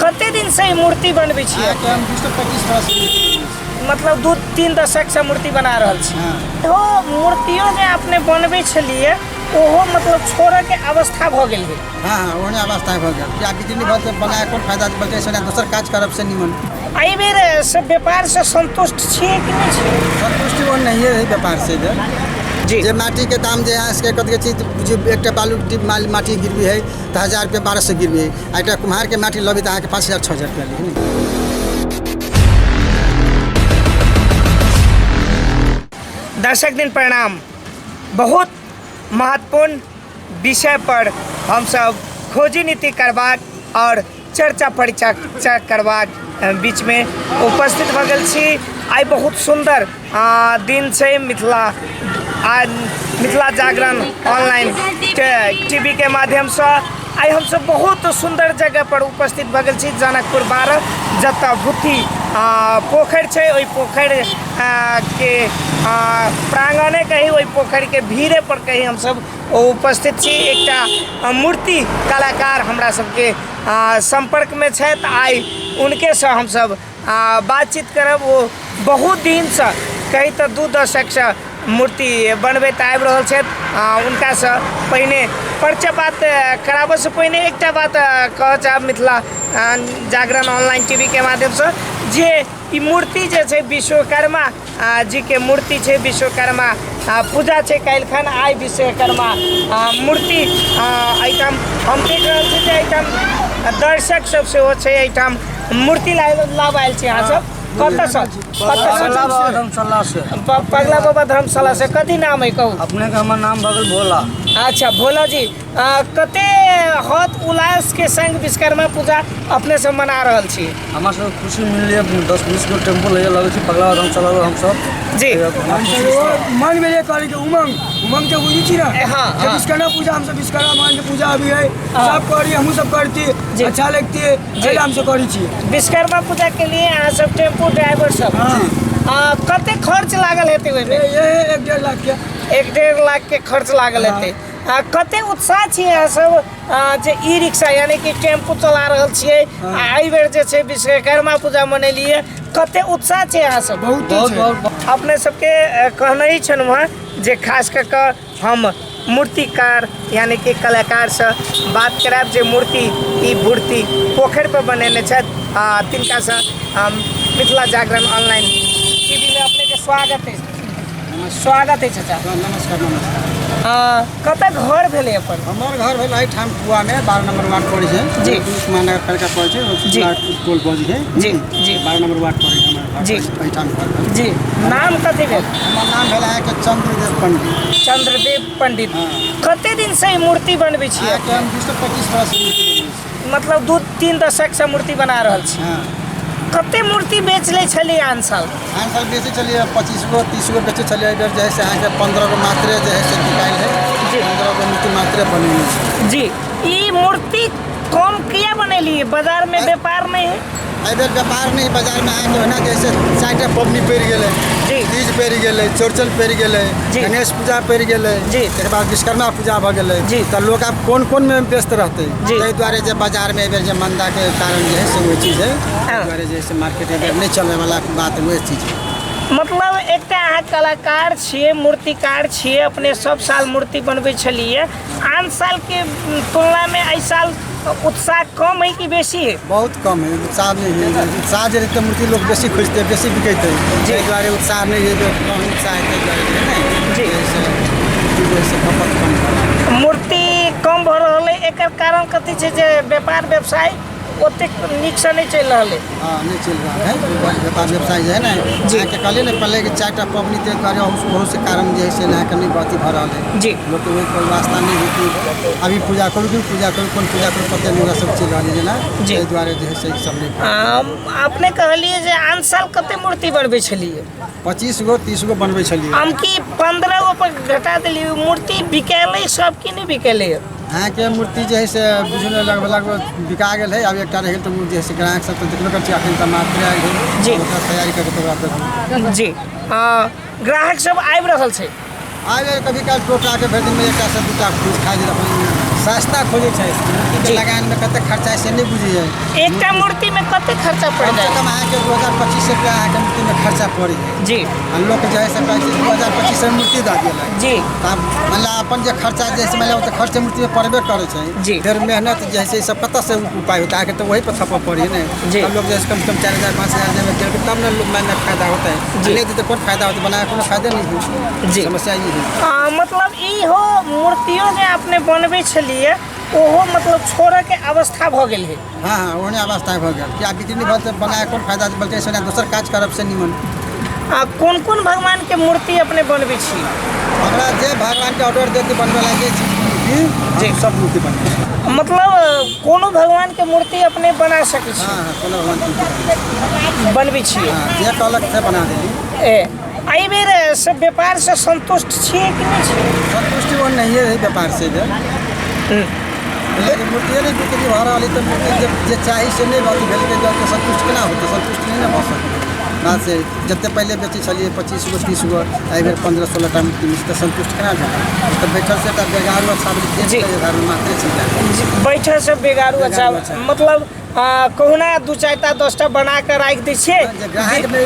कते दिन से ई मूर्ति बनबै छियै? अहाँके हम 20 से 25 बरस से मूर्ति बनबै छी। मतलब 2-3 दशक से मूर्ति बना रहल छी? हाँ। ओ मूर्तियो जे अपने बनबै छलियै, ओहो मतलब छोड़ऽ के अवस्था भऽ गेल है? हाँ, ओहने अवस्था भऽ गेल किया बिक्री नहि भऽ तऽ बनाए कोन फायदा? बल्कि से दोसर काज करब से निमन। एहि बेर से व्यापार से संतुष्ट छियै कि नहि छियै? संतुष्टि ओ नहिए है व्यापार से इधर। जे माटीके दाम जे अहाँ सबके कथी कहै छै, जे एकटा बालू माटी गिरवी है तऽ 1000 रुपया, 1200 गिरवी है आ एकटा कुम्हारके माटी लेबै तऽ अहाँके 5000, 6000 रुपया ली ने। दर्शक दिन प्रणाम। बहुत महत्वपूर्ण विषय पर हमसब खोजी नीति करबाक और चर्चा परिचर्चा करबाक बीचमे उपस्थित भऽ गेल छी। आइ बहुत सुन्दर दिन छै। मिथिला आ मिथिला जागरण ऑनलाइन टीवीके माध्यमसँ आइ हमसब बहुत सुन्दर जगह पर उपस्थित भऽ गेल छी, जनकपुर 12, जतऽ भुथी पोखरि छै। ओहि पोखरि के प्राङ्गणे कही, ओहि पोखरिके भीड़े पर कही, हमसब उपस्थित छी। एकटा मूर्ति कलाकार हमरा सबके सम्पर्कमे छथि। आइ हुनकेसँ हमसब बातचीत करब। ओ बहुत दिनसँ कही तऽ 2 दशकसँ मूर्ति बनबैत आबि रहल छथि। हुनकासँ पहिने परिचय बात कराबऽसँ पहिने एकटा बात कहऽ चाहब मिथिला जागरण ऑनलाइन टीवीके माध्यमसँ जे ई मूर्ति जे छै, विश्वकर्मा जीके मूर्ति छै। विश्वकर्मा पूजा छै काल्हिखन। आइ विश्वकर्मा मूर्ति एहिठाम हम देख रहल छी जे एहिठाम दर्शक सब सेहो छै। एहिठाम मूर्ति लाब आयल छी अहाँ सब। कतऽसँ, कतऽसँ? धर्मशाला से। पगला बाबा धर्मशाला से। कथी नाम है, कहू? अपने के हमर नाम भऽ गेल भोला। अच्छा भोला जी, कते हत उल्लास के संग विश्वकर्मा पूजा अपने सब मना रहल छी? हमरा सबके खुशी मिललै। 10-20 गो टेम्पो लैए लगै छै पगला धर्मशाला हमसब। मन में ये करे के उमंग, उमंग के बुझी छी ना? हाँ। जब विश्वकर्मा पूजा, हमसब विश्वकर्मा भगवान के पूजा अभी है, सब करी, हमहूँ सब करती। अच्छा लगती है। एहि हमसब करी छी। विश्वकर्मा पूजा के लिए अहाँ सब टेम्पू ड्राइवर सब कते खर्च लागल हेतै ओहिमे? ये 1.5 लाख के। 1.5 लाख के खर्च लागल हेतै। कते उत्साह छियै अहाँ सब जे ई रिक्शा यानी कि टेम्पू चला रहल छियै आ एहि बेर जे छै विश्वकर्मा पूजा मनेलियै, कते उत्साह छै अहाँ सब? बहुत बहुत छै। बहुत। अपने सबके कहने ही छलहुँ हँ जे खास कऽ कऽ हम मूर्तिकार यानी कि कलाकारसँ बात करायब जे मूर्ति ई मूर्ति पोखरि पर बनेने छथि, तिनकासँ। हम मिथिला जागरण ऑनलाइन टीवीमे अपनेके स्वागत अछि, स्वागत अछि चाचा। नमस्कार, नमस्कार। कतऽ घर भेलै अपन? हमर घर भेल एहिठाम कुआमे, 12 नंबर वार्ड पड़ै छै। महानगर पालिका पड़ै छै। टोल पड़ै छै। जी जी 12 नंबर वार्ड पड़ै छै हमर घर। एहिठाम घर भेल। जी, नाम कथी भेल? हमर नाम भेल अहाँके चंद्रदेव पंडित। चंद्रदेव पंडित। हाँ। कते दिन से ई मूर्ति बनबै छियै? अहाँके हम 20 से 25 बरस से मूर्ति बनबै छी। मतलब 2-3 दशक से मूर्ति बना रहल छी? हाँ। कते मूर्ति बेच लै छलियै आन साल? आन साल बेचै छलियै 25 गो, 30 गो बेचै छलियै। एहि बेर जे है से अहाँके 15 गो मात्रे जे है से बिकायल है। 15 गो मूर्ति मात्रे बनेने छी। जी, ई मूर्ति कम किया बनेलियै? बाजार में व्यापार नहीं है? एहि बेर व्यापार नहि बाजारमे अहाँके। ओहिना जैसे चारिटा पबनी पड़ि गेलै, तीज पड़ि गेलै, चौड़चन पड़ि गेलै, गणेश पूजा पड़ि गेलै, तकर बाद विश्वकर्मा पूजा भऽ गेलै, तऽ लोक आब कोन कोनमे व्यस्त रहतै? ताहि दुआरे जे बाजारमे एहि बेर जे मन्दाके कारण जे है से ओहि चीज है। ताहि दुआरे जे है से मार्केट एहि बेर नहि चलैवला बात वएह चीज है। मतलब एकटा अहाँ कलाकार छियै, मूर्तिकार छियै, अपने सब साल मूर्ति बनबै छलियै। आन सालके तुलनामे एहि साल उत्साह कम है कि बेसी है? बहुत कम है, उत्साह नहीं है। उत्साह जे रहितै, मूर्ति लोग बेसी खोजतै, बेसी बिकैतै। ताहि दुआरे उत्साह नहि है, जे कम उत्साह है, ताहि दुआरे जे है ने जे है से मूर्ति जे है से खपत कम भऽ रहल है। मूर्ति कम भऽ रहल है, एकर कारण कथी छै? जे व्यापार व्यवसाय ओतेक नीकसँ नहि चलि रहल है? हाँ, नहीं चल रहा है व्यापार व्यवसाय जे है ने। अहाँके कहलियै ने पहले कि चारिटा पबनी, ताहि दुआरे बहुत से कारण जे है से अहाँके नहि अथी भऽ रहल है। लोकके ओहि पर वास्ता नहि है कि अभी पूजा करू कि पूजा करू, कोन पूजा करू, पते नहि, ओकरा सब चलि रहल है जेना। ताहि दुआरे जे है से ई सब नहि। अपने कहलियै जे आन साल कते मूर्ति बनबै छलियै? 25 गो, 30 गो बनबै छलियै। हम कि 15 गो पर घटा देलियै। मूर्ति बिकेलै सब कि नहि बिकेलै? अहाँके मूर्ति जे है से बुझू ने लगभग लगभग बिका गेल है। आब एकटा रहि गेल तऽ ओ जे है से ग्राहक सब तऽ देखबे करै छै, अखन तऽ मात्रे आयल है। ओकरा तैयारी करके तऽ ओकरा देबै। जी, ग्राहक सब आबि रहल छै? आबि गेल, कभी काल टोटाके भरि दिनमे एकटा से दूटा खोज खा गेल अपन। सस्ता खोजै छै। मूर्तिके लगानमे कतेक खर्चा है से नहि बुझै है। एकटा मूर्तिमे कतेक खर्चा पड़ि कम से जाइ? कम अहाँके 2025 रुपया अहाँके मूर्तिमे खर्चा पड़ै है। आ लोक जे है से कहै छै 2025 मूर्ति दऽ देलक। तब मतलब अपन जे खर्चा जे है से मानि लिअ तऽ खर्च मूर्तिमे पड़बे करै छै। फेर मेहनत जे है से ई सब कतऽसँ उपाय होतै? अहाँके तऽ वही पर थपऽ पड़ै ने। तब लोक जे है से कम से कम 4000 5000 देबै देलकै तब ने लोक मानि लिअ फायदा होतै। नहि देतै कोन फायदा होतै? बनाके कोनो फायदे नहि है। समस्या ई है। मतलब इहो मूर्तियो जे अपने बनबै छलियै ओहो मतलब छोड़ऽके अवस्था भऽ गेल है। हाँ हाँ, ओहने अवस्था भऽ गेल कि आब बिक्री नहि भेल तऽ बनाके कोन फायदा? बल्कि ऐसे दोसर काज करब से निमन। आ कोन कोन भगवानके मूर्ति अपने बनबै छी? हमरा जे भगवानके ऑर्डर देते बनबै ला जे चीज मूर्ति हम सब मूर्ति बनबै छी। मतलब कोनो भगवानके मूर्ति अपने बना सकै छी? हाँ हाँ, कोनो भगवानके मूर्ति बनबै छी। हाँ, जे कहलक से बना देली। एहि बेर से व्यापारसँ संतुष्ट छियै कि नहि छियै? संतुष्टि ओ नहिए है व्यापार से भेल। लेकिन मूर्तिए नहि बिक्री भऽ रहल है तऽ मूर्ति जे जे चाही से नहि अथी भेलकै तऽ संतुष्ट केना होतै? संतुष्ट नहि ने भऽ सकै। बात से जतेक पहिले बेचै छलियै 25 गो 30 गो, एहि बेर 15 16 टा मूर्ति मिलतै तऽ संतुष्ट केना भेलै? तऽ बैठल से एकटा बेगारू अच्छा भेलै, मात्रे छै। बैठल से बेगारू अच्छा, मतलब कहुना 2 4 10 टा बना कऽ राखि दै छियै। ग्राहक नहि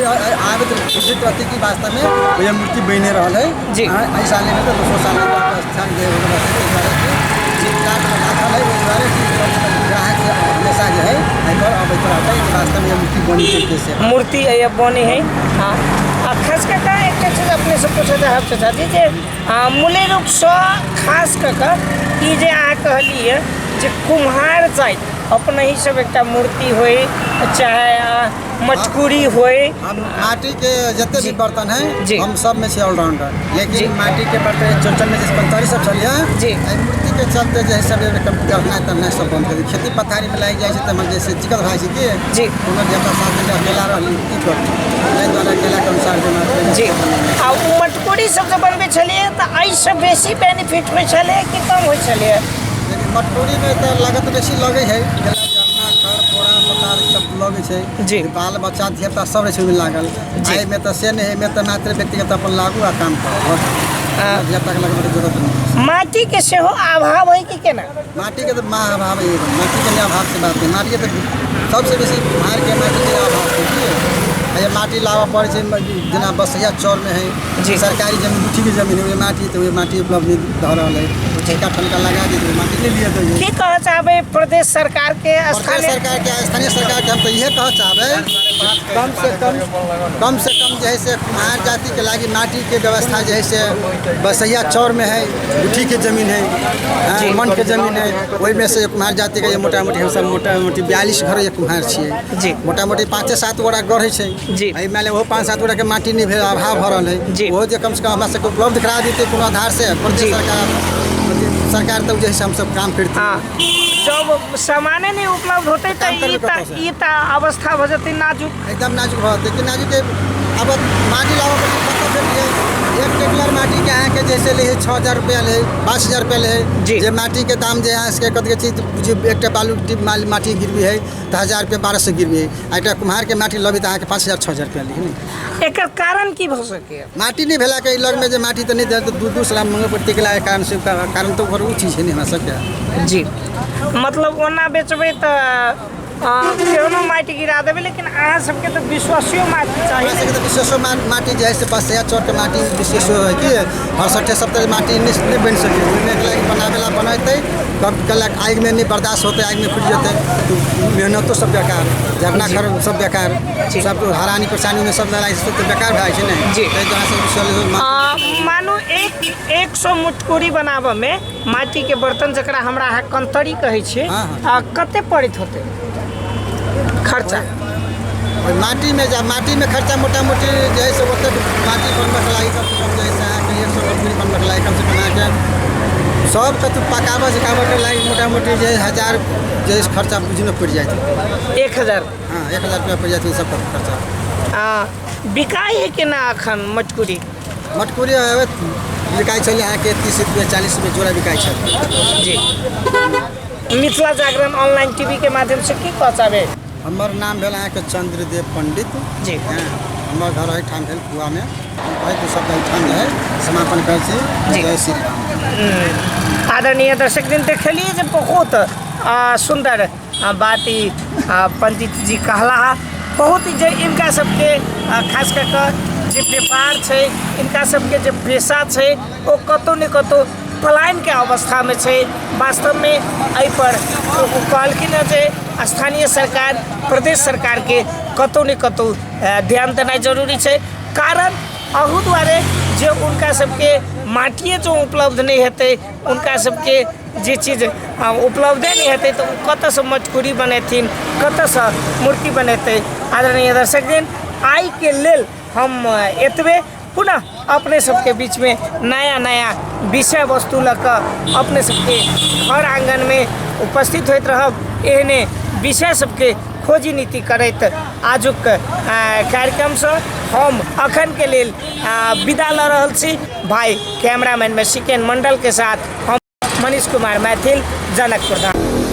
आबैत बुझैत रहतै कि वास्तवमे भैया मूर्ति बनि रहल है। एहि साल नहि तऽ दोसरो साल स्थान जे राखल है ओहि दुआरे कि ग्राहक हमेशा जे है एहिपर अबैत रहतै कि वास्तवमे मूर्ति बनी छै से मूर्ति बनी है। हाँ, आ खास कऽ कऽ एकटा चीज अपनेसँ पूछऽ चाहब चाचा जी जे मूल्य रूपसँ खास कऽ कऽ ई जे अहाँ कहलियै जे कुम्हार जाति अपनहि सब एकटा मूर्ति होइ चाहे मटकुरी होइ, हम माटी के जते भी बर्तन है हम सब में से ऑलराउंडर, लेकिन माटी के बर्तन चौचन में जैसे पंचारी सब चलिए एहि मूर्ति के चलते जे है सब गढ़ना तढ़ना सब बंद कर खेती पथारी में लागि जाइ छै तऽ जैसे दिक्कत भए जाइ छै कि कोनो देवता साथ अकेला रहली की करतै, एहि दुआरे अकेला के अनुसार जेना। जी, आ ओ मटकुरी सब जे बनबै छलियै तऽ एहिसँ बेसी बेनिफिट होइ छलै कि कम होइ छलै? लेकिन मटकुरीमे तऽ लागत बेसी लगै है, खर पोरा पतार सब लगै छै। बाल बच्चा धियापुता सब रहै छै ओहिमे लागल। एहिमे तऽ से नहि, एहिमे तऽ मात्र व्यक्तिगत अपन लागू आ काम करू, धियापुताके लगबैके जरूरत नहि। माटीके सेहो अभाव है कि केना? माटीके तऽ महा अभाव है, माटीके नहि अभाव से बात नहि, माटीके तऽ सबसँ बेसी कुम्हारके माटीके अभाव छै कि ये माटी लाबऽ पड़ै छै। जेना बसैया चौरमे है सरकारी जमीन, गुठीके जमीन है, ओहि माटी तऽ ओहि माटी उपलब्ध नहि भऽ रहल है। ठेका ठनका लगा दै माटी नहि लिए दै। की कहऽ चाहबै प्रदेश सरकारके, स्थानीय सरकारके? स्थानीय सरकारके हम तऽ इएह कहऽ चाहबै कम से कम जे है से कुम्हार जातिके लागि माटीके व्यवस्था जे है से बसैया चौरमे है, गुठीके जमीन है, मन के जमीन है, ओहिमे से कुम्हार जातिके मोटा मोटी हमसब मोटा मोटी 42 घर कुम्हार छियै। मोटा मोटी 5 7 गोटा गढ़ै छै। एहिमे ओहो 5 7 गोटाके माटी नहि भेल, अभाव भऽ रहल है। ओहो जे कमसँ कम हमरा सबके उपलब्ध करा देतै कोनो आधार से प्रदेश सरकार तऽ जे है से हमसब काम करतै। जब सामाने नहीं उपलब्ध होते तऽ ई तऽ अवस्था भऽ जेतै नाजुक, एकदम नाजुक भऽ जेतै कि नाजुक। अब माटी लाबऽ पड़तै कतऽ भेटियै? एक टेकलर माटीके अहाँके जैसे लै है 6000 रुपया लै है, 5000 रुपया लै है। जे माटीके दाम जे अहाँ सबके कथी कहै छै बुझियौ एकटा बालू माटी गिरबी है तऽ 1000 रुपया 1200 गिरबी है, आ एकटा कुम्हारके माटी लेबै तऽ अहाँके 5000 6000 रुपया लै है। एकर कारण की भऽ सकैए? माटी नहि भेलाके एहि लगमे जे माटी तऽ नहि देल तऽ दूर दूर मँगऽ पड़तै के कारण से, कारण तऽ ओकर ओ चीज है नहि हमरा सबके। जी, मतलब ओना बेचबै तऽ केहनो माटि गिरा देबै, लेकिन अहाँ सबके तऽ विश्वासियो माटी चाही। हमरा सबके तऽ विशेषो माटी जे है से बसैया चौरके माटी विशेषो है कि हर 60 70 माटी नहि बनि सकै। ओहिमे लागि बनाबै ला बनेतै तब कहलक आगिमे नहि बर्दाश्त होतै, आगिमे फुटि जेतै, मेहनतो सब बेकार, झरना खर सब बेकार, सब हरानी परेशानीमे सब लड़ाइ सब तऽ बेकार भए जाइ छै ने। ताहि दुआरे मानू 100 मटकुरी बनाबऽमे माटीके बर्तन जकरा हमरा अहाँ कंतरी कहै छियै, कते पड़ैत होतै खर्चा? माटीमे माटीमे खर्चा मोटा मोटी जे है से ओतेक माटी बनबऽके लागि कमसँ कम जे है से अहाँके 100 मटकुरी बनबऽके लागि कमसँ कम अहाँके सब कतौ पकाबऽ झकाबऽके लागि मोटा मोटी जे 1000 जे खर्चा बुझि पड़ि जाइत। 1000? हाँ, 1000 रुपया पड़ि जाइत सब खर्चा। बिकाइ है केना अखन मटकुरी? मटकुरी बिकाइ छलै अहाँके 30 रुपया 40 रुपया जोड़ा बिकाइ छलै। जी, मिथिला जागरण ऑनलाइन टीवी के माध्यम से की कहऽ चाहबै? हमर नाम भेल अहाँके चंद्रदेव पंडित। जी, हमर घर एहिठाम भेल कुआमे। हम कहैत सब एहिठाम जे है समापन करै छी। जय श्री राम। आदरणीय दर्शक दिन देखलिए जे बहुत सुन्दर बात ई पंडित जी कहला हा। बहुत ही जे इनका सबके खास कऽ कऽ जे व्यापार छै, इनका सबके जे पेशा छै, ओ कतहु ने कतहु पलायनके अवस्थामे छै। वास्तवमे एहिपर ओ कहलखिन हँ जे स्थानीय सरकार, प्रदेश सरकारके कतहु ने कतहु ध्यान देनाइ जरूरी छै, कारण अहू दुआरे जे हुनका सबके माटिए जँ उपलब्ध नहि हेतै, हुनका सबके जे चीज उपलब्धे नहि हेतै तऽ ओ कतऽसँ मटकुरी बनेथिन, कतऽसँ मूर्ति बनेतै। आदरणीय दर्शकगण, आइके लेल हम एतबे। पुनः अपने सबके बीचमे नया नया विषय वस्तु लऽ कऽ अपने सबके घर आङ्गनमे उपस्थित होइत रहब। एहने विषय सबके खोजी नीति करैत आजुक कार्यक्रमसँ हम अखनके लेल विदा लऽ रहल छी। भाई कैमरामैनमे सिकेन मण्डलके साथ हम मनीष कुमार मैथिल, जनकपुर धाम।